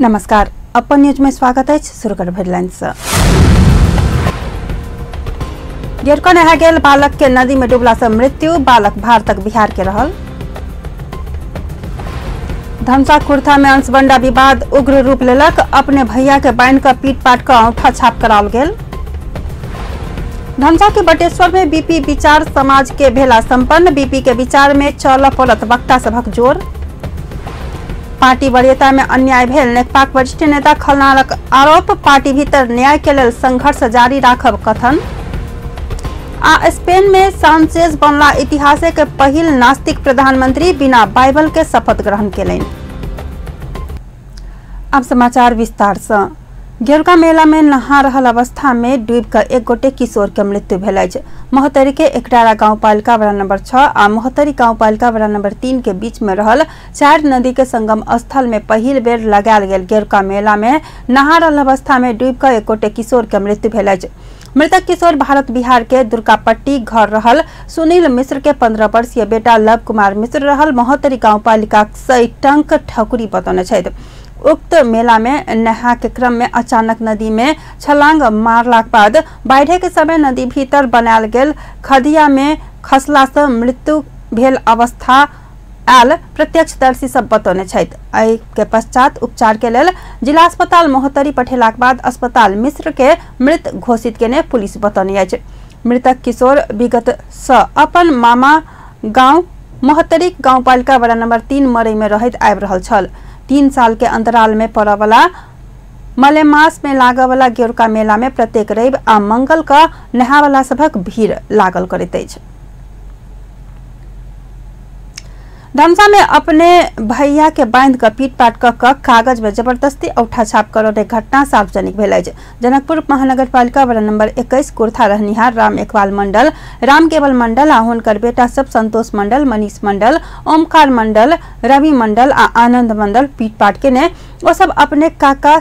नमस्कार, अपन न्यूज में स्वागत है। शुरू करब हेडलाइन से। गेरको नहा गेल बालक के नदी में डूबला से मृत्यु, बालक भारतक बिहार के रहल। धमसा खुर्था में अंशबंडा विवाद उग्र रूप लेलक, अपने भैया के बांध कर पीट पाट कर औंठा छाप कराओल गेल। धमसा के बटेश्वर में बीपी विचार समाज के भेला संपन्न, बीपी के विचार में चल पड़त वक्ता सभक जोर। पार्टी वरीयता में अन्याय भेल, नेकपाक वरिष्ठ नेता खलनालक आरोप, पार्टी भीतर न्याय के लेल संघर्ष जारी राखब कथन। आ स्पेन में सांचेज बनला इतिहास के पहिल नास्तिक प्रधानमंत्री, बिना बाइबल के शपथ ग्रहण केलनि। अब समाचार विस्तार से। गेरुका मेला में नहा रहल अवस्था में डूबि कऽ एक गोटे किशोर के मृत्यु भेल अछि। महोत्तरी के एकडारा गांवपालिका वडा नंबर 6 आ महोत्तरी गांवपालिका वडा नंबर 3 के बीच में रहल 4 नदी के संगम स्थल में पहिल बेर लगायल गेल गेरुका मेला में नहा रहल अवस्था में डूबि कऽ एक गोटे किशोर के मृत्यु भेल अछि। मृतक किशोर भारत बिहार के दुर्गापट्टी घर रहल सुनील मिश्र के 15 वर्षीय बेटा लव कुमार मिश्र रहल महोत्तरी गांवपालिका सैटंक ठकुरी बतौने छथि। उक्त मेला में नहा के क्रम में अचानक नदी में छलांग मारलाक बाद बाढ़ के समय नदी भीतर बनायल गेल खदिया में खसला से मृत्यु भेल अवस्था आयल प्रत्यक्षदर्शी सब बतौने छथि। एहि के पश्चात उपचार के लेल जिला अस्पताल महोत्तरी पठेलाक बाद अस्पताल मिश्र के मृत घोषित केने पुलिस बतौने अछि। मृतक किशोर विगत स अपन मामा गांव महोत्तरी गांवपालिका वडा नंबर 3 मरई में रहैत आबि रहल छल। 3 साल के अंतराल में पड़यवला मलेमास में लागयवला गेरुका मेला में प्रत्येक रवि आ मंगल का नहावला सभक भीड़ लागल करैत अछि। धमसा में अपने भैया के बांध कर पीट पाट कर कागज में जबरदस्ती औठा छाप करौने घटना सार्वजनिक भेल अछि। जनकपुर महानगरपालिका वडा नंबर 21 कुर्था रहनिहार राम एकवाल मंडल, राम केवल मंडल आ हुनकर बेटा सब संतोष मंडल, मनीष मंडल, ओमकार मंडल, रवि मंडल आ आनंद मंडल पीट पाट केने ओ सब अपने काका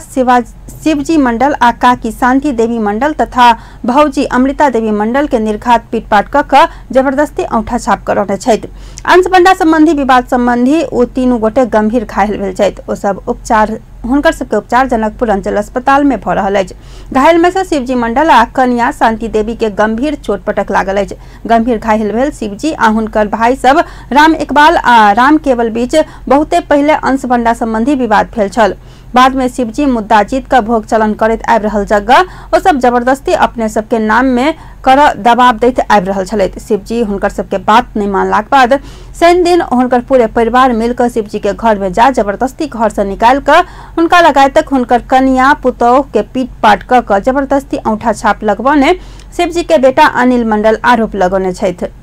शिवजी मंडल आ काकी शांति देवी मंडल तथा भौजी अमृता देवी मंडल के निर्घात पीटपाट कऽ जबरदस्ती औंठा छाप करौने छथि। अंशबंडा संबंधी विवाद संबंधी ओ तीनू गोटे गंभीर घायल भेल छथि। ओ सब उपचार हुनकर सबके उपचार जनकपुर अंचल अस्पताल में भऽ रहल अछि। घायल में से शिवजी मंडल आ कन्या शांति देवी के गंभीर चोटपटक लागल अछि। गंभीर घायल भेल शिवजी आ हुनकर भाई सब राम इकबाल आ राम केवल बीच बहुते पहिले अंशबंडा संबंधी विवाद भेल छल। बाद में शिवजी मुद्दा जीत कर भोग चलन करैत आबि रहल जगह ओ सब जबरदस्ती अपने सबके नाम में कर दबाव दैत आबि रहल छलथि। शिवजी हुनकर सबके बात नहीं मानलाक बाद शनि दिन हुनकर पूरे परिवार मिलकर शिवजी के घर में जा जबरदस्ती घर से निकाल कर हुनका लगायत हुनकर कन्या पुतोह के पीट पाट कऽ जबरदस्ती औंठा छाप लगबौने शिवजी के बेटा अनिल मंडल आरोप लगौने छथि।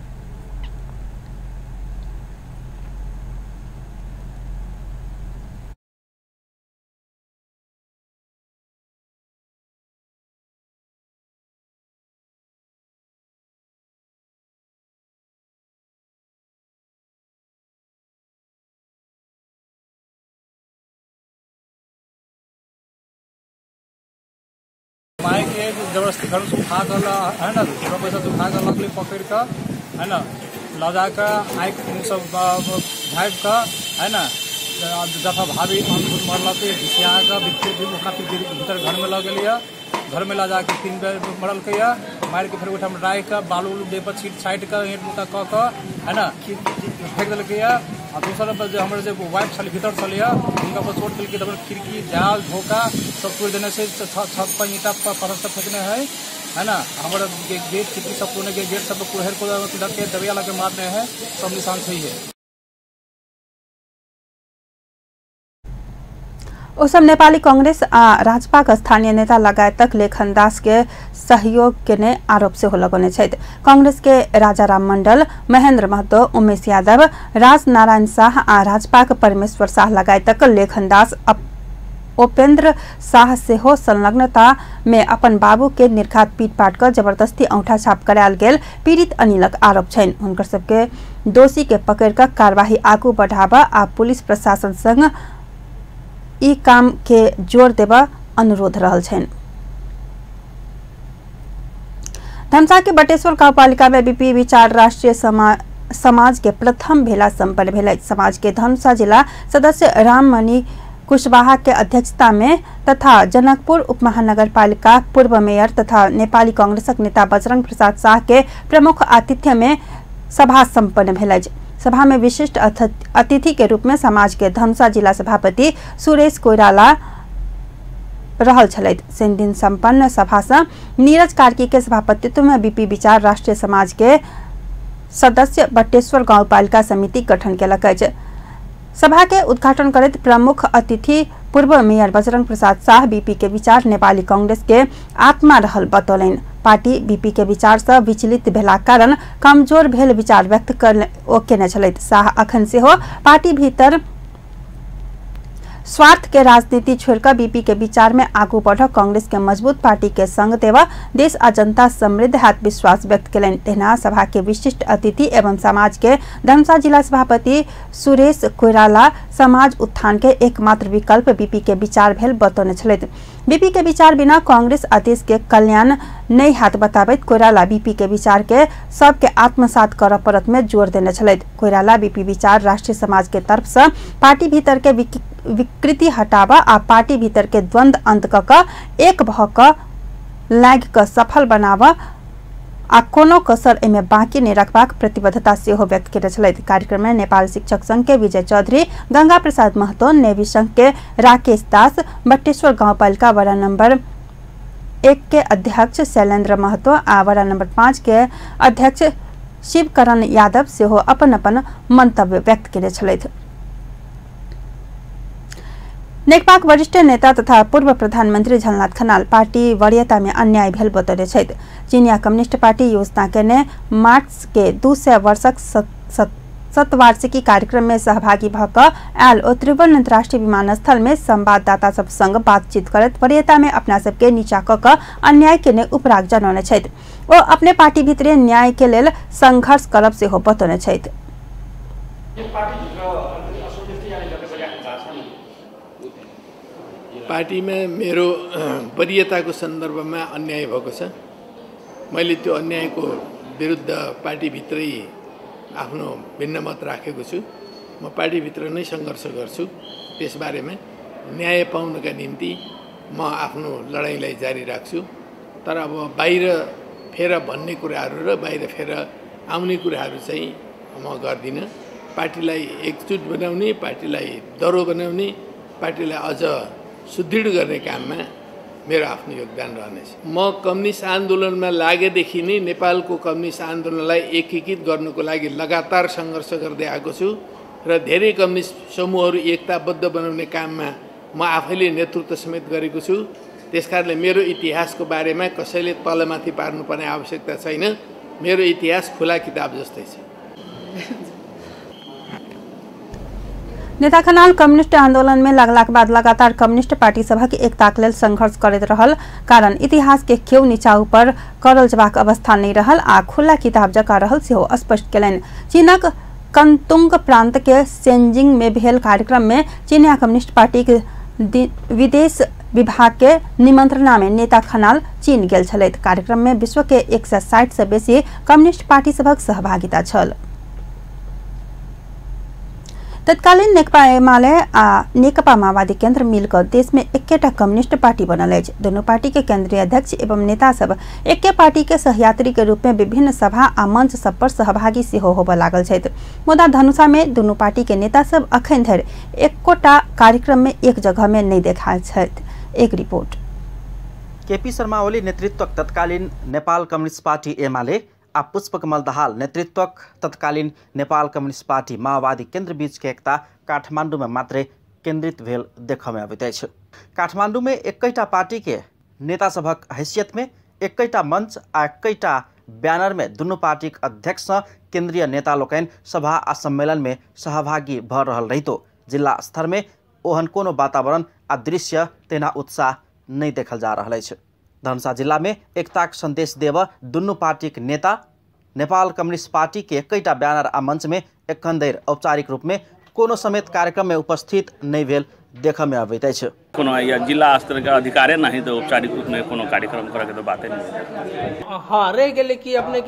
माय के जबरदस्ती घर से उठा कर है ना, पूरा पैसा उठा कर लगली पकड़ कर है ना, लऽ जाकर आँखि सब झाँपि कऽ है ना, जफा भाभी मरलक घिसिया कऽ भीतर घर में लऽ गेलियै। घर में लऽ जाके 3 बेर मरलकै, मारि के फेर ओहिठाम राखि कऽ बालू उलू देह पर छीट छाटि कऽ ईंट मुता कऽ कऽ है ना फेंक देलकै। आ दोसर जे हमर जे वाइफ छलै भीतर छलैया हुनका पर चोट केलकै, तऽ खिड़की जाल धोखा सब तोड़ि देने छै, छत पर ईंटा पत्थर सब फेंकने है ना। हमर गेट खिड़की सब तोड़ने के गेट सब कुहर को के दबिया लगे मारने है, सब निशान सही है। ओ सब नेपाली कांग्रेस आ राजपाक स्थानीय नेता लगायतक लेखन दास के सहयोग केने आरोप सेहो लगौने छथि। कांग्रेस के राजाराम मंडल, महेंद्र महतो, उमेश यादव, राज नारायण शाह आ राजपाक परमेश्वर शाह लगायतक लेखन दास उपेंद्र शाह सेहो संलग्नता में अपन बाबू के निर्घात पीट पाट कर जबरदस्ती औंठा छाप करायल गेल पीड़ित अनिलक आरोप छनि। हुनकर सबके दोषी के पकड़ कर कार्यवाही आगू बढ़ाबा आ पुलिस प्रशासन संग ई काम के जोर देबा अनुरोध रहल छनि। धमसा के बटेश्वर गांवपालिका में बीपी विचार राष्ट्रीय समाज के प्रथम भेला संपन्न भेल। समाज के धनुषा जिला सदस्य राममणि कुशवाहा के अध्यक्षता में तथा जनकपुर उपमहानगरपालिका पूर्व मेयर तथा नेपाली कांग्रेसक नेता बजरंग प्रसाद शाह के प्रमुख आतिथ्य में सभा संपन्न भेल अछि। सभा में विशिष्ट अतिथि के रूप में समाज के धनुषा जिला सभापति सुरेश कोइराला रहल छलथि। शनि दिन संपन्न सभा से नीरज कार्की के सभापतित्व में बीपी विचार राष्ट्रीय समाज के सदस्य बटेश्वर गाउँपालिका समिति गठन केलक अछि। सभा के उद्घाटन करैत प्रमुख अतिथि पूर्व मेयर बजरंग प्रसाद शाह बीपी के विचार नेपाली कांग्रेस के आत्मा रहल बतौलनि। पार्टी बीपी के विचार से विचलित भेलाक कारण कमजोर भेल विचार व्यक्त केने छलथि। शाह अखन सेहो पार्टी भीतर स्वार्थ के राजनीति छोड़कर बीपी के विचार में आगू बढ़ कांग्रेस के मजबूत पार्टी के संग देवा देश आ जनता समृद्ध हैत विश्वास व्यक्त केलनि। तहिना सभा के विशिष्ट अतिथि एवं समाज के धनुषा जिला सभापति सुरेश कोइराला समाज उत्थान के एकमात्र विकल्प बीपी के विचार भेल बतौने छलथि। बीपी के विचार बिना कांग्रेस आ देश के कल्याण नहीं हैत बताबैत कोइराला बीपी के विचार के सबके आत्मसात करऽ पड़त में जोर देने छलथि। कोइराला बीपी विचार राष्ट्रीय समाज के तरफ से पार्टी भीतर के विकृति हटावा आ पार्टी भीतर के द्वंद अंत क एक भ क लागि क सफल बनावा आ कोनो कसर एमे बाँकी नहि रखबाक प्रतिबद्धता सेहो व्यक्त केने छलथि। कार्यक्रम में नेपाल शिक्षक संघ के विजय चौधरी, गंगा प्रसाद महतो, नेवी संघ के राकेश दास, बटेश्वर गाउँपालिका वडा नंबर 1 के अध्यक्ष शैलेन्द्र महतो आ वडा नंबर 5 के अध्यक्ष शिवकरण यादव सेहो अपन अपन मंतव्य व्यक्त केने छलथि। नेकपाक वरिष्ठ नेता तथा पूर्व प्रधानमंत्री झलनाथ खनाल पार्टी वरीयता में अन्याय भेल बतौने छथि। चीनिया कम्युनिस्ट पार्टी योजना केने मार्क्स के 200 वर्षक शतवार्षिकी कार्यक्रम में सहभागी भ क आयल ओ त्रिभुवन अंतर्राष्ट्रीय विमानस्थल में संवाददाता सब संग बातचीत करैत वरीयता में अपना सबके नीचा क क अन्याय केने उपराग जनौने छथि। ओ अपने पार्टी भितरे न्याय के लेल संघर्ष करब सेहो बतौने छथि। पार्टीमा मेरो वरीयताको सन्दर्भमा अन्याय भएको छ। मैले त्यो अन्यायको विरुद्ध पार्टीभित्रै आफ्नो भिन्न मत राखेको छु। म पार्टीभित्र नै सङ्घर्ष गर्छु। त्यसबारेमा न्याय पाउनका निम्ति म आफ्नो लडाइँलाई जारी राख्छु। तर अब बाहिर फेर भन्ने कुराहरू र बाहिर फेर आउने कुराहरू चाहिँ म गर्दिनँ। पार्टीलाई एकजुट बनाउने, पार्टीलाई दह्रो बनाउने, पार्टीलाई अझ सुदृढ गर्ने काममा मेरो आफ्नो योगदान रहनेछ। म कम्युनिस्ट आन्दोलनमा लागेदेखि नै नेपालको कम्युनिस्ट आन्दोलनलाई एकीकृत गर्नुको लागि लगातार सङ्घर्ष गर्दै आएको छु र धेरै कम्युनिस्ट समूहहरू एकताबद्ध बनाउने काममा म आफैले नेतृत्व समेत गरेको छु। त्यसकारणले मेरो इतिहासको बारेमा कसैले तलमाथि पार्नुपर्ने आवश्यकता छैन। मेरो इतिहास खुला किताब जस्तै छ। नेता खनाल कम्युनिस्ट आंदोलन में लगलाक बाद लगातार कम्युनिस्ट पार्टी सभक एकताक लेल संघर्ष करैत रहल कारण इतिहास के केओ नीचा ऊपर करल जबाक अवस्था नहीं रहल आ खुला किताब जका रहल सेहो स्पष्ट केलनि। चीनक कंतुंग प्रांत के सेंजिंग में भेल कार्यक्रम में चीनिया कम्युनिस्ट पार्टी के विदेश विभाग के निमंत्रणा में नेता खनाल चीन गेल छलथि। कार्यक्रम में विश्व के 160 से बेसी कम्युनिस्ट पार्टी सभक सहभागिता छल। तत्कालीन नेकपा एमाले आ नेकपा माओवादी केंद्र मिलकर देश में एकेटा कम्युनिस्ट पार्टी बनल अछि। दोनों पार्टी के केंद्रीय अध्यक्ष एवं नेता सब एके पार्टी के सहयात्री के रूप में विभिन्न सभा आ मंच सब पर सहभागी सेहो होबय लागल छथि। मुदा धनुषा में दोनों पार्टी के नेता सब अखन धरि एकोटा कार्यक्रम में एक जगह में नहीं देखायल छथि। एक रिपोर्ट। केपी शर्मा ओली नेतृत्वक तत्कालीन नेपाल कम्युनिस्ट पार्टी एमाले आ पुष्पकमल दाहाल नेतृत्वक तत्कालीन नेपाल कम्युनिस्ट पार्टी माओवादी केन्द्र बीचके एकता काठमाडौँमे मात्रै केन्द्रित भेल देखयमे अबैत अछि। काठमाडौँमे एकैटा पार्टीके नेता सभक हैसियतमे एकैटा मंच आ एकैटा बैनरमे दुनू पार्टीक अध्यक्षसँ केन्द्रीय नेता लोकनि सभा आ सम्मेलनमे सहभागी भऽ रहल रहितो जिला स्तरमे ओहन कोनो वातावरण आ दृश्य तेना उत्साह नहि देखल जा रहल अछि। धनुषा जिलामे एकताक संदेश देव दुनू पार्टीक नेता नेपाल कम्युनिस्ट पार्टी के एकैटा बैनर आ मंचमे एखन धरि औपचारिक रूपमे कोनो समेत कार्यक्रममे उपस्थित नहि भेल देखयमे अबैत अछि। कोनो या जिला स्तर के अधिकारे नहीं तो औपचारिक रूप में कोनो कार्यक्रम करे के तो बातें नहीं। हाँ, रह गेलै कि अपने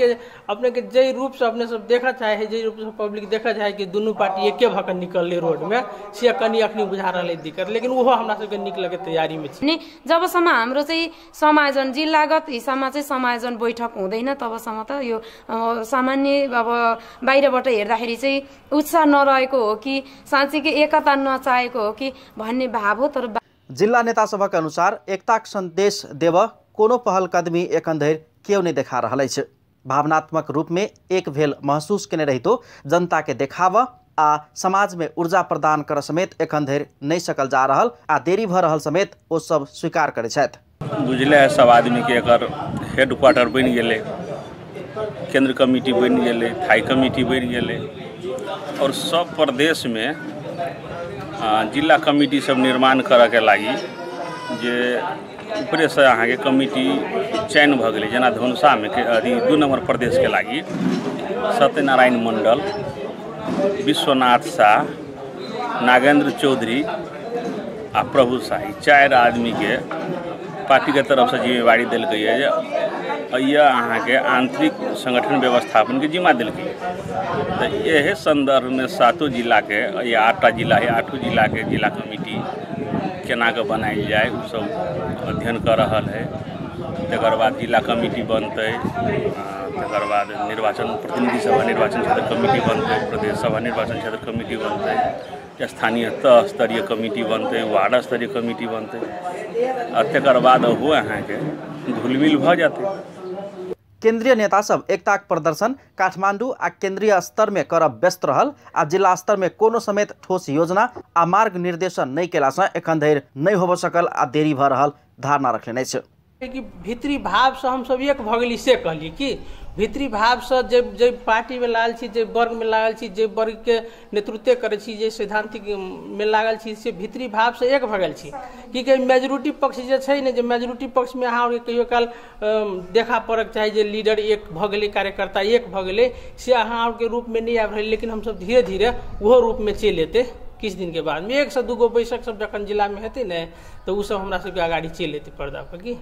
के जे रूप से अपने सब देखा चाहे है, जे रूप से पब्लिक देखा चाहे कि दुनू पार्टी एके भऽ कऽ निकललै रोड में, से कनि अखनी बुझा रहलै दिक्कत, लेकिन ओहो हमरा सबके निकलके तैयारी में छी। जबसम्म हाम्रो चाहिँ समायोजन जिल्लागत हिसाबमा चाहिँ समायोजन बैठक हुँदैन तबसम्म त यो सामान्य अब बाहिरबाट हेर्दाखेरि चाहिँ उत्साह नरहेको हो कि साँच्चीकै एकता नचाहेको हो कि भन्ने भाव हो। तर जिल्ला नेता सभक अनुसार एकताक संदेश देव कोनो पहल कदमी एखन धरि केओ नहि देखा रहल अछि। भावनात्मक रूप में एक भेल महसूस केने रहितो जनता के देखाव आ समाज में ऊर्जा प्रदान कर समेत एखन धरि नहि सकल जा रहल आ देरी भ रहल समेत ओ सब स्वीकार करै छथि। बुझले है सब आदमी के एकर हेड क्वार्टर बनि गेलै, केंद्र कमिटी बनि गेलै, थाई कमिटी बनि गेलै और सब प्रदेश में जिला कमिटी सब निर्माण करऽके लागि जे ऊपरेसँ अहाँके कमिटी चयन भऽ गेलै। जेना धनुषामे अथी 2 नम्बर प्रदेशके लागि सत्यनारायण मण्डल, विश्वनाथ शाह, नागेन्द्र चौधरी आ प्रभु शाही 4 आदमीके पार्टीके तरफसँ जिम्मेवारी देलकैए जे यह अहाँके आंतरिक संगठन व्यवस्थापनके जिम्मा देलकै। तऽ एहि सन्दर्भमे 7 जिलाके या 8 जिला है, 8 जिलाके जिला कमिटी केना कऽ बनायल जाय ओ सब अध्ययन कऽ रहल है। तकर बाद जिला कमिटी बनतै, तकर बाद निर्वाचन प्रतिनिधि सभा निर्वाचन क्षेत्र कमिटी बनतै, प्रदेश सभा निर्वाचन क्षेत्र कमिटी बनतै, स्थानीय तह स्तरीय कमिटी बनतै, वार्ड स्तरीय कमिटी बनतै आ तकर बाद ओहो अहाँके घुलमिल भऽ जेतै। केंद्रीय नेता सब एकताक प्रदर्शन काठमांडू आ केंद्रीय स्तर में करब व्यस्त रहल आ जिला स्तर में कोनो समेत ठोस योजना आ मार्ग निर्देशन नहीं केला से एखन धरि नहीं होबऽ सकल आ देरी भऽ रहल धारणा रखने अछि। कि भीतरी भाव से हम सब एक भऽ गेली से कहली कि भीतरी भाव से जे जे पार्टी में लागल छी, जे वर्ग में लागल छी, जे वर्ग के नेतृत्व करै छी, जे सैद्धांतिक में लागल छी, से भीतरी भाव से एक भऽ गेल छी। कि मेजोरिटी पक्ष जे छै ने, जे मेजोरिटी पक्ष में अहाँ कहियो काल देखा पड़क चाही जे लीडर एक भऽ गेलै, कार्यकर्ता एक भऽ गेलै, से अहाँ के रूप में नहीं आबि रहल, लेकिन हमसब धीरे धीरे ओहो रूप में चलि एतै। किछु दिन के बाद में 1 से 2 गो बैसक सब जखन जिला में हेतै ने तऽ ओ सब हमरा सबके अगाड़ी चलि एतै पर्दा पर। की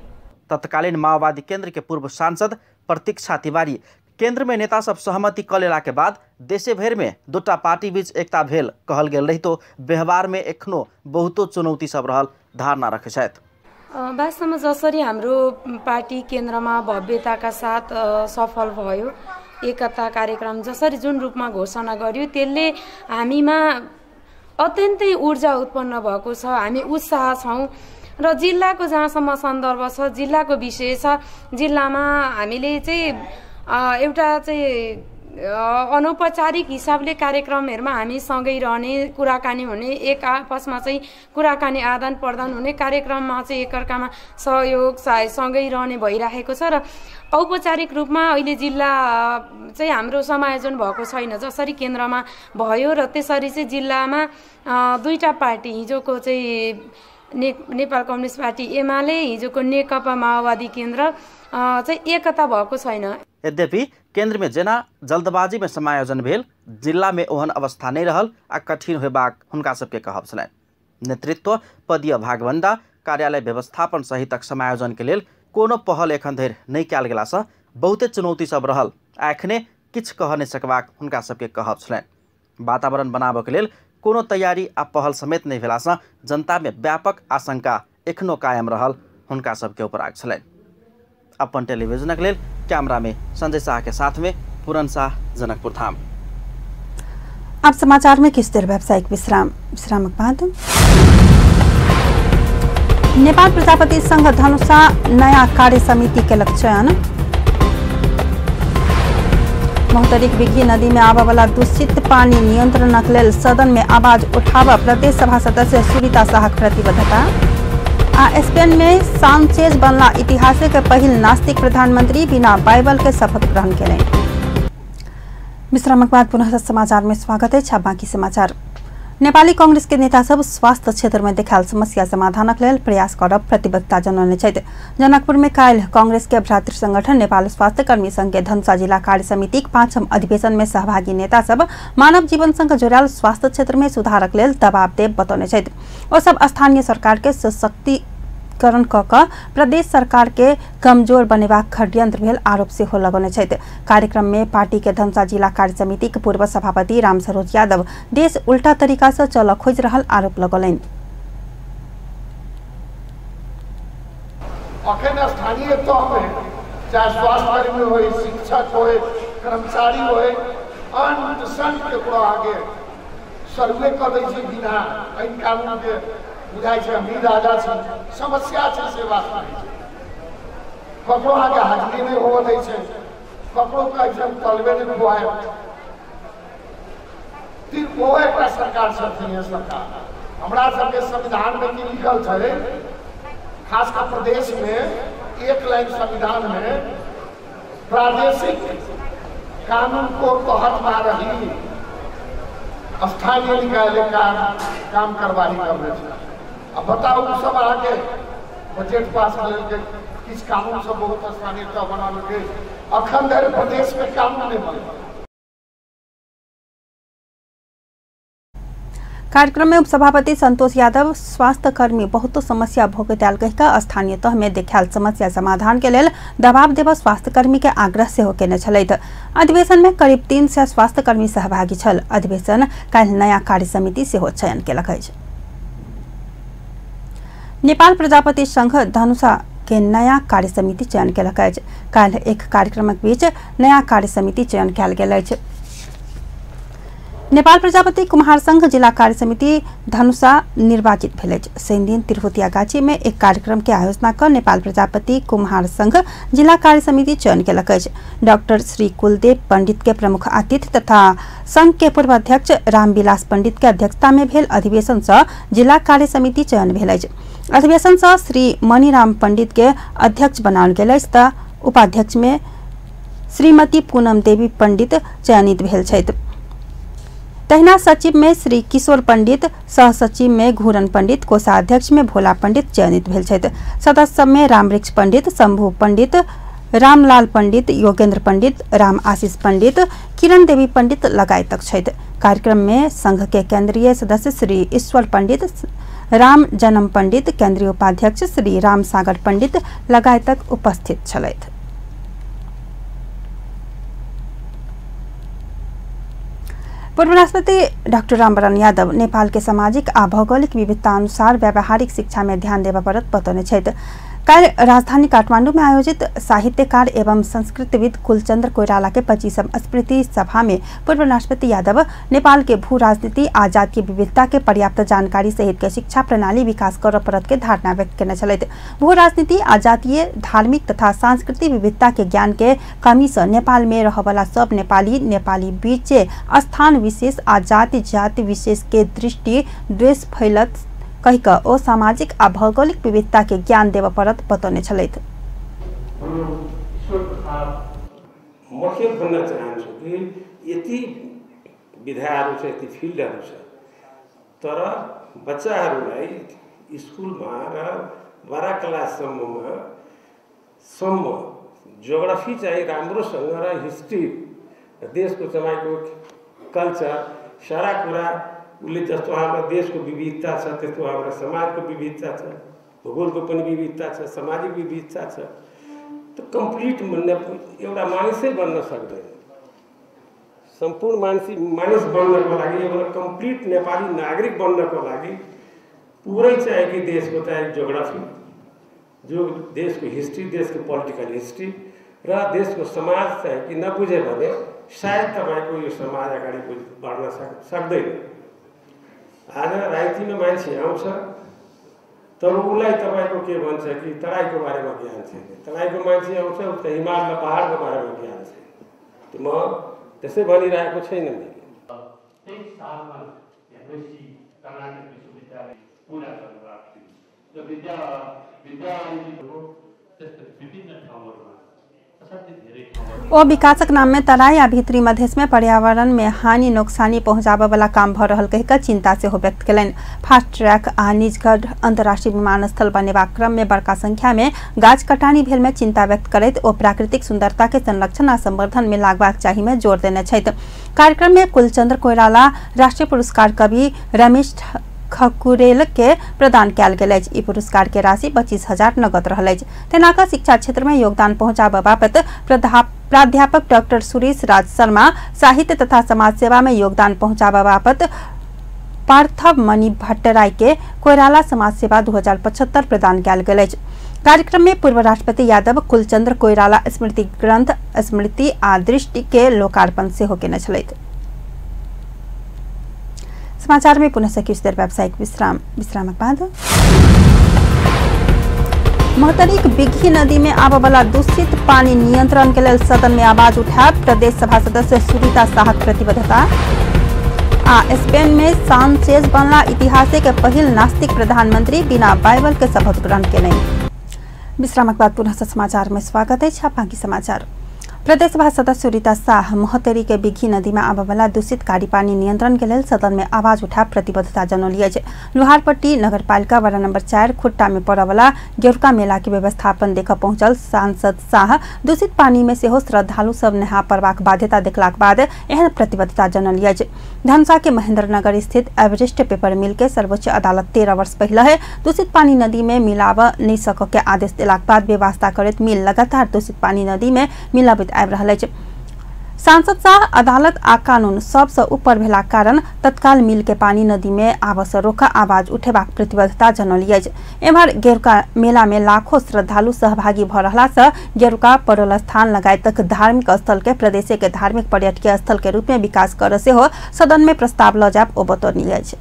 तत्कालीन माओवादी केंद्र के पूर्व सांसद प्रतीक्षा तिवारी केंद्र में नेता सब सहमति क लेला के बाद देशे भरि में दूटा पार्टी बीच एकता भेल कहल गेल रहितो व्यवहार में एखनो बहुतो चुनौती सब रहल धारणा रखै छथि। वास्तवमा जसरी हाम्रो पार्टी केन्द्रमा भव्यताका साथ सफल भयो, एकता कार्यक्रम जसरी जुन रूपमा घोषणा गर्यो त्यसले हामीमा अत्यन्तै ऊर्जा उत्पन्न भएको छ, हामी उत्साह छौँ। र जिल्लाको जहाँसम्म सन्दर्भ छ, जिल्लाको विषय छ, जिल्लामा हामीले चाहिँ एउटा चाहिँ अनौपचारिक हिसाबले कार्यक्रमहरूमा हामी सँगै रहने, कुराकानी हुने, एक आपसमा चाहिँ कुराकानी आदान प्रदान हुने, कार्यक्रममा चाहिँ एकअर्कामा सहयोग सँगै रहने भइरहेको छ। र औपचारिक रूपमा अहिले जिल्ला चाहिँ हाम्रो समायोजन भएको छैन जसरी केन्द्रमा भयो र त्यसरी चाहिँ जिल्लामा दुईटा पार्टी, हिजोको चाहिँ नेपाल कम्युनिस्ट पार्टी एमाले, हिजोको नेकपा माओवादी केन्द्र चाहिँ एकता भएको छैन। यद्यपि केंद्र में जेना जल्दबाजी में समायोजन भेल जिला में ओहन अवस्था नहीं रहल आ कठिन होबाक हुनका सबके कहब छलनि। नेतृत्व पदीय भागवंडा कार्यालय व्यवस्थापन सहितक समायोजन के लेल कोनो पहल एखन धरि नहि कयल गेला से बहुते चुनौती सब रहल आ एखने किछु कह नहि सकबाक हुनका सबके कहब छलनि। वातावरण बनाबऽ के लेल कोनो तैयारी आ पहल समेत नहीं भेला से जनता में व्यापक आशंका एखनो कायम रहल हुनका सबके उपराग छलनि। अपन टेलीविजनक लेल कैमरा में संजय शाह के साथ में पूरन शाह, जनकपुर धाम। अब समाचार में किस देर व्यावसायिक विश्राम, विश्रामक बाद नेपाल प्रजापति संघ धनुषा नया कार्य समिति के चयन। महोत्तरीक बिघी नदी में आबय वाला दूषित पानी नियंत्रणक लेल सदन में आवाज उठाबऽ प्रदेश सभा सदस्य सुरीता शाहक प्रतिबद्धता। आ स्पेन में सांचेज बनला ऐतिहासिक पहिल नास्तिक प्रधानमंत्री बिना बाइबल के शपथ ग्रहण केलनि। विश्रामक बाद पुनः समाचार में स्वागत है। बाकी समाचार। नेपाली कांग्रेस के नेता सब स्वास्थ्य क्षेत्र में देखायल समस्या समाधानक लेल प्रयास करब प्रतिबद्धता जनौने छथि। जनकपुर में काल्हि कांग्रेस के भ्रातृ संगठन नेपाल स्वास्थ्य कर्मी संघ के धनुषा जिला कार्य समितिक 5म अधिवेशन में सहभागी नेता सब मानव जीवन संग जोड़ल स्वास्थ्य क्षेत्र में सुधारक लेल दबाव देब बतौने छथि। ओ सब स्थानीय सरकार के सशक्तिकरण क क प्रदेश सरकार के कमजोर बनेबाक षड्यंत्र भेल आरोप सेहो लगौने छथि। कार्यक्रम में पार्टी के धनुषा जिला कार्य समिति के पूर्व सभापति राम सरोज यादव देश उल्टा तरीका से चल खोजि रहल आरोप लगौलनि। अखन स्थानीय तह में चाहे स्वास्थ्य कर्मी हो, शिक्षक हो, कर्मचारी हो, अंत संत केकरो आगे सर्वे क दै छै बिना ऐन कानून के, बुझाइ छै हमही राजा छी। समस्या छै से बात नहीं छै, ककरो आगे हाजिरी नहीं होबऽ दै छै, ककरो कहै छै हम तलबे नहीं खुआएब। ओ एकटा सरकार छथिन सरकार। हमरा सबके संविधान में की लिखल छै, खास कर प्रदेश में एक लाइन संविधान में प्रादेशिक कानून को तहत में रही स्थानीय निकाय काम करवाई करने छै। अब बताउ सब आके बजट पास कर किछु कानून सब बहुत स्थानीय तह बना लेलकै, अखन धरि प्रदेश में कानून नहीं बनल। कार्यक्रम में उपसभापति संतोष यादव स्वास्थ्य कर्मी बहुतो समस्या भोगैत आयल कहि कऽ स्थानीय तह में देखायल समस्या समाधान के लेल दबाव देबऽ स्वास्थ्य कर्मी के आग्रह सेहो केने छलथि। अधिवेशन में करीब 300 स्वास्थ्य कर्मी सहभागी छल। अधिवेशन काल्हि नया कार्य समिति सेहो चयन केलक अछि। नेपाल प्रजापति संघ धनुषा के नया कार्य समिति चयन केलक अछि। काल्हि एक कार्यक्रमक बीच नया कार्य समिति चयन कयल गेल अछि। नेपाल प्रजापति कुम्हार संघ जिला कार्य समिति धनुषा निर्वाचित भेल अछि। शनिदिन तिरहुतिया गाछी में एक कार्यक्रम के आयोजना कर नेपाल प्रजापति कुम्हार संघ जिला कार्य समिति चयन केलक अछि। डॉक्टर श्री कुलदेव पंडित के प्रमुख आतिथ्य तथा संघ के पूर्व अध्यक्ष रामविलास पंडित के अध्यक्षता में भेल अधिवेशन से जिला कार्य समिति चयन भेल अछि। अधिवेशन से श्री मणिराम पंडित के अध्यक्ष बनाओल गेल अछि त उपाध्यक्ष में श्रीमती पूनम देवी पंडित चयनित भेल छथि। तहिना सचिव में श्री किशोर पंडित, सहसचिव में घूरन पंडित, कोषाध्यक्ष में भोला पंडित चयनित भेल छथि। सदस्य में रामवृक्ष पंडित, शंभु पंडित, रामलाल पंडित, योगेंद्र पंडित, राम आशीष पंडित, किरण देवी पंडित लगायतक छथि। कार्यक्रम में संघ के केंद्रीय सदस्य श्री ईश्वर पंडित, राम जन्म पंडित, केंद्रीय उपाध्यक्ष श्री राम सागर पंडित लगायतक उपस्थित छलथि। पूर्व राष्ट्रपति डाक्टर रामवरण यादव नेपाल के सामाजिक आ भौगोलिक विविधता अनुसार व्यावहारिक शिक्षा में ध्यान देबय पड़त बतौने छथि। काल्हि राजधानी काठमांडू में आयोजित साहित्यकार एवं संस्कृतविद कुलचंद्र कोइराला के 25वीं स्मृति सभा में पूर्व राष्ट्रपति यादव नेपाल के भू राजनीति आ जातीय विविधता के पर्याप्त जानकारी सहित के शिक्षा प्रणाली विकास करऽ पड़त के धारणा व्यक्त केने छलथि। भू राजनीति आ जातीय धार्मिक तथा सांस्कृतिक विविधता के ज्ञान के कमी से नेपाल में रहवला सब नेपाली नेपाली बीच स्थान विशेष आ जाति जाति विशेष के दृष्टि द्वेष फैलत कहि कऽ ओ सामाजिक आ भौगोलिक विविधता के ज्ञान देबऽ पड़त बतौने छलथि। म के भन्न चाहन्छु कि यति विधाहरू छ, यति फिल्डहरू छ, तर बच्चाहरूलाई स्कुलमा र 12 क्लाससम्ममा सम्म ज्योग्राफी चाहिँ राम्रोसँग र हिस्ट्री, देशको तपाईँको कल्चर, सारा कुरा उसले जस्तो हाम्रो देशको विविधता छ त्यस्तो हाम्रो समाजको विविधता छ, भूगोलको पनि विविधता छ, सामाजिक विविधता छ। त कम्प्लिट एउटा मानिसै बन्न सक्दैन। सम्पूर्ण मानिस बन्नको लागि, एउटा कम्प्लिट नेपाली नागरिक बन्नको लागि पुरै चाहिँ कि देशको चाहिँ ज्योग्राफी, जो देशको हिस्ट्री, देशको पोलिटिकल हिस्ट्री र देशको समाज चाहिँ कि नबुझ्यो भने सायद तपाईँको यो समाज अगाडि बढ्न सक्दैन। आज राजनीतिमा मान्छे आउँछ तर उसलाई तपाईँको के भन्छ कि तराईको बारेमा ज्ञान छैन, तराईको मान्छे आउँछ उसलाई हिमाल र पहाडको बारेमा ज्ञान छैन। म त्यसै भनिरहेको छैन मैले। 23 सालमा एमएससी कर्नाटक विश्वविद्यालय पुरा गर्नुभएको थियो र विद्यालयको त्यस्तो विभिन्न ठाउँहरूमा ओ विकासक नाम में तराई आ भीतरी मधेश में पर्यावरण में हानि नोकसानी पहुंचाबय वाला काम भ रहल कहि कऽ चिंता सेहो व्यक्त केलनि। फास्ट ट्रैक आ निजगढ़ अंतर्राष्ट्रीय विमानस्थल बनेबाक क्रम में बड़का संख्या में गाछ कटानी भेल में चिंता व्यक्त करैत ओ प्राकृतिक सुंदरता के संरक्षण आ संवर्धन में लागबाक चाही में जोर देने छथि। कार्यक्रम में कुलचंद्र कोइराला राष्ट्रीय पुरस्कार कवि रमेश खकुरेल के प्रदान कयल गेल अछि। ई पुरस्कार के राशि 25,000 नगद रहल अछि। तेना कऽ शिक्षा क्षेत्र में योगदान पहुंचाबय बाबत प्राध्यापक डॉक्टर सुरेश राज शर्मा, साहित्य तथा समाज सेवा में योगदान पहुंचाबय बाबत पार्थव मणि भट्टराय के कोइराला समाज सेवा 2075 प्रदान कयल गेल अछि। कार्यक्रम में पूर्व राष्ट्रपति यादव कुलचंद्र कोइराला स्मृति ग्रंथ स्मृति आ दृष्टि के लोकार्पण सेहो केने छलथि। समाचार में पुनः से किछु देर व्यावसायिक विश्राम। विश्रामक बाद महोत्तरीक बिघी नदी में आबय वाला दूषित पानी नियंत्रण के लेल सदन में आवाज उठायब प्रदेश सभा सदस्य सुरीता शाहक प्रतिबद्धता। आ स्पेन में सांचेज बनला इतिहास के पहिल नास्तिक प्रधानमंत्री बिना बाइबल के शपथ ग्रहण केलनि। विश्रामक बाद पुनः समाचार में स्वागत अछि। बाकी समाचार। प्रदेश सभा सदस्य सुरीता शाह महोत्तरी के बिघी नदी में आबय वाला दूषित कारी पानी नियंत्रण के लेल सदन में आवाज उठा प्रतिबद्धता जनौली अछि। लोहारपट्टी नगरपालिका वार्ड नंबर 4 खुट्टा में पड़य वाला गेरुका मेला के व्यवस्थापन देखऽ पहुंचल सांसद शाह दूषित पानी में सेहो श्रद्धालु सब नहा पड़बाक बाध्यता देखलाक बाद एहन प्रतिबद्धता जनौली अछि। धनुषा के महेंद्रनगर स्थित एवरेस्ट पेपर मिल के सर्वोच्च अदालत 13 वर्ष पहले दूषित पानी नदी में मिलाबऽ नहीं सकऽ के आदेश देलाक बाद व्यवस्था करैत मिल लगातार दूषित पानी नदी में मिलाबैत आबि रहल अछि। सांसद शाह अदालत आ कानून सबसँ ऊपर भेलाक कारण तत्काल मिल के पानी नदी में आबऽ सँ रोकऽ आवाज उठेबाक प्रतिबद्धता जनौली अछि। एम्हर गेरुका मेला में लाखों श्रद्धालु सहभागी भऽ रहला सँ गेरुका पड़ोल स्थान लगायतक धार्मिक स्थल के प्रदेश के धार्मिक पर्यटकीय स्थल के रूप में विकास करऽ सेहो सदन में प्रस्ताव लऽ जायब ओ बतौनी अछि।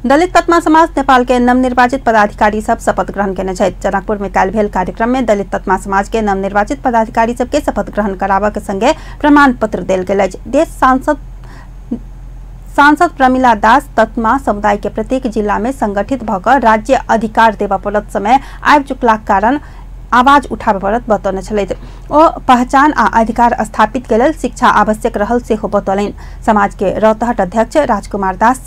दलित तत्मा समाज नेपाल के नवनिर्वाचित पदाधिकारी सब शपथ ग्रहण केने छथि। जनकपुर में काल्हि भेल कार्यक्रम में दलित तत्मा समाज के नवनिर्वाचित पदाधिकारी सबके शपथ ग्रहण कराबऽ के संगे प्रमाण पत्र देल गेल अछि। देश सांसद प्रमिला दास तत्मा समुदाय के प्रत्येक जिला में संगठित भऽ कऽ राज्य अधिकार देबऽ पड़त समय आबि चुकलाक कारण आवाज उठाबय पड़त बतौने छलथि। ओ पहचान आ अधिकार स्थापित के लेल शिक्षा आवश्यक रहल सेहो बतौलनि। समाज के रौतहट अध्यक्ष राजकुमार दास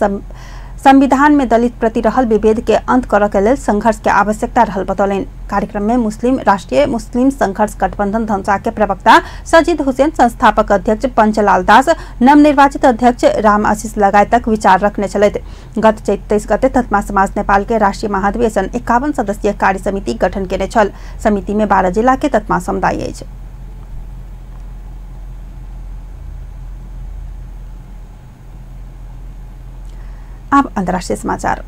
संविधान में दलित प्रति रहल विभेद के अंत करऽ के लेल संघर्ष के आवश्यकता रहल बतौलनि। कार्यक्रम में मुस्लिम राष्ट्रीय मुस्लिम संघर्ष गठबंधन धनुषा के प्रवक्ता सजीद हुसैन, संस्थापक अध्यक्ष पंचलाल दास, नवनिर्वाचित अध्यक्ष राम आशीष लगायतक विचार रखने छलथि। गत चैत 23 गते तत्मा समाज नेपाल के राष्ट्रीय महाधिवेशन 51 सदस्यीय कार्य समिति गठन केने छल। समिति में 12 जिला के तत्मा समुदाय अछि। अब अंतर्राष्ट्रीय समाचार।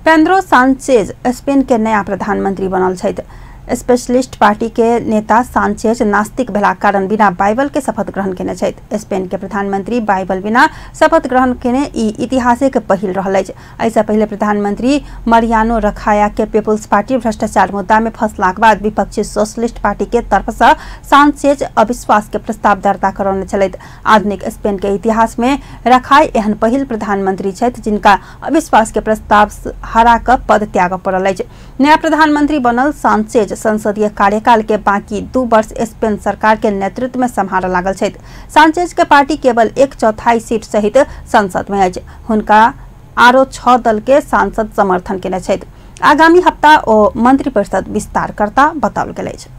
पेड्रो सांचेज स्पेन के नया प्रधानमंत्री बनल छथि। स्पेशलिस्ट पार्टी के नेता सांचेज नास्तिक भेलाक कारण बिना बाइबल के शपथ ग्रहण केने छथि। स्पेन के प्रधानमंत्री बाइबल बिना शपथ ग्रहण केने ई इतिहासिक पहिल रहल अछि। एहिसँ पहिले प्रधानमंत्री मरियानो रखाया के पीपुल्स पार्टी भ्रष्टाचार मुद्दा में फंसलाक बाद विपक्षी सोशलिस्ट पार्टी के तरफ से सांचेज अविश्वास के प्रस्ताव दर्ता करौने छलथि। आधुनिक स्पेन के इतिहास में रखाई एहन पहिल प्रधानमंत्री छथि जिनका अविश्वास के प्रस्ताव हरा कऽ पद त्यागऽ पड़ल अछि। नया प्रधानमंत्री बनल सांचेज संसदीय कार्यकाल के बाकी 2 वर्ष स्पेन सरकार के नेतृत्व में सम्हारऽ लागल छथि। सांचेज के पार्टी केवल 1/4 सीट सहित संसद में अछि। हुनका आरो 6 दल के सांसद समर्थन केने छथि। आगामी हप्ता ओ मंत्रिपरिषद विस्तार करता बताओल गेल अछि।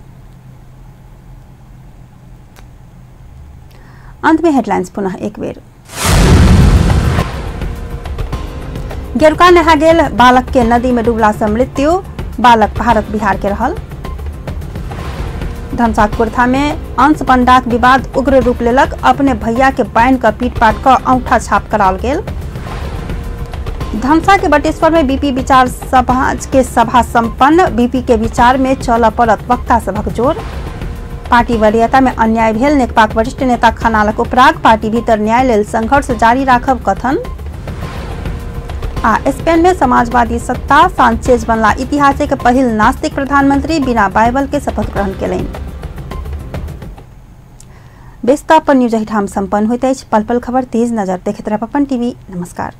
अंत में हेडलाइंस पुनः एक बेर। गेरुका नहा गेल बालक के नदी में डूबला से मृत्यु, बालक भारत बिहार के रहल। धनुषा कुर्था में अंश पंडाक विवाद उग्र रूप लेलक, अपने भैया के बान्हि कऽ पीट पाट कऽ औंठा छाप कराओल गेल। धनुषा के बटेश्वर में बीपी विचार समाज के सभा संपन्न, बीपी के विचार में चलऽ पड़त वक्ता सभक जोर। पार्टी वरीयता में अन्याय भेल, नेकपाक वरिष्ठ नेता खनालक उपराग, पार्टी भीतर न्याय लेल संघर्ष जारी राखब कथन। आ स्पेन में समाजवादी सत्ता, सांचेज बनला इतिहासिक पहिल नास्तिक प्रधानमंत्री, बिना बाइबल के शपथ ग्रहण केलनि। बेस्ता अपन न्यूज एहिठाम संपन्न होइत अछि। पल पल खबर तेज नजर देखैत रहब अपन टीवी। नमस्कार।